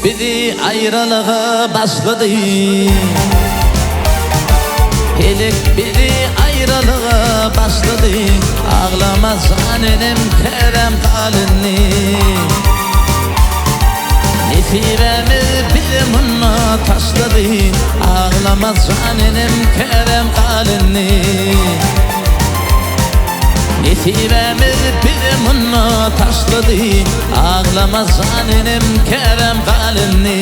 bizi aýralyga başlady. Pelek bizi aýralyga başlady. Aglama jan enem käbäm gal indi. Nesibämiz bizi munda taşlady. Aglama jan enem käbäm gal indi. Nesibämiz bizi munda taşlady, Aglama jan enem käbäm gal indi.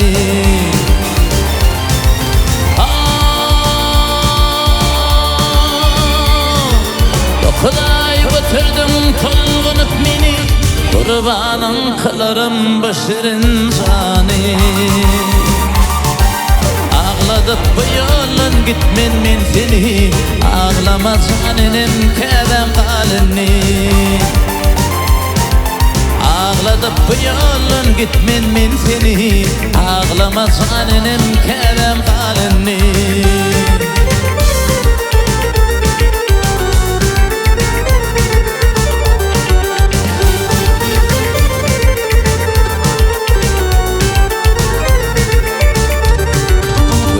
Dokuzaý göterdiň tolgunyp meni, Gurbanyň kylarym bu şirin jany. Agladyp bu ýoldan gitmen men seni Aglama jan enem käbäm gal indi Agladyp bu ýoldan gitmen men seni Aglama jan enem käbäm gal indi.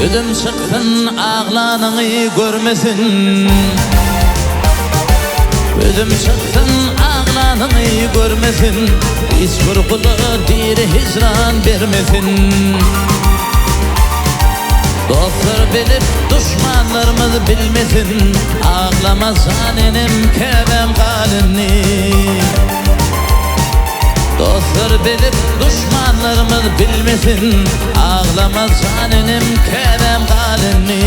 Gözüm çyksyn aglanyňy görmesin Gözüm çyksyn aglanyňy görmesin Hiç bir gula diri hijran bermesin Dostlar bilip duşmanlarymyz bilmesin Aglama jan enem käbäm gal indi. Dostlar bilip duşmanlarymyz bilmesin Aglama jan inim käbäm gal indi.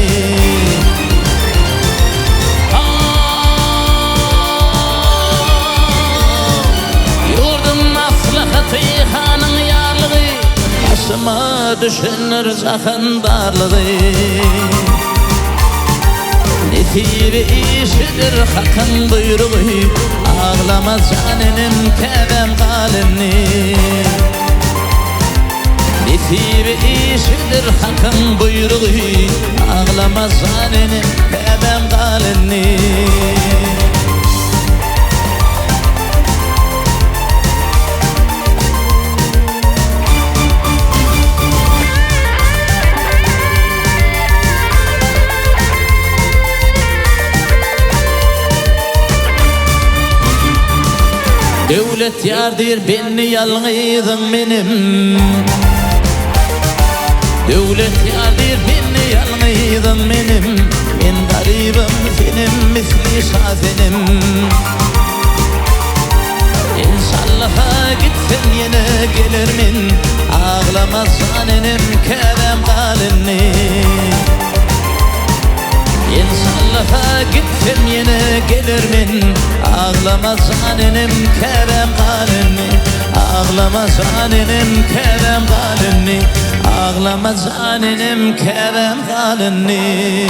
Ýurduň maslahaty hanyň ýarlygy Başyma düşendir jahan darlygy. Nesibe işidir Hakyň buýrugy, Aglama jan inim, käbäm gal indi. Nesibe işidir Hakyň buýrugy, Aglama jan inim, käbäm gal indi. Döwlet ýar diýr benni ýalňyzyň menim Döwlet ýar diýr benni ýalňyzyň menim Men garybym senem misli şa senem Enşallaha gitsem ýene geler men Aglama jan enem käbäm gal indi Enşallaha gitsem ýene geler men Aglama jan enem käbäm gal indi Aglama jan enem käbäm gal indi Aglama jan enem käbäm gal indi.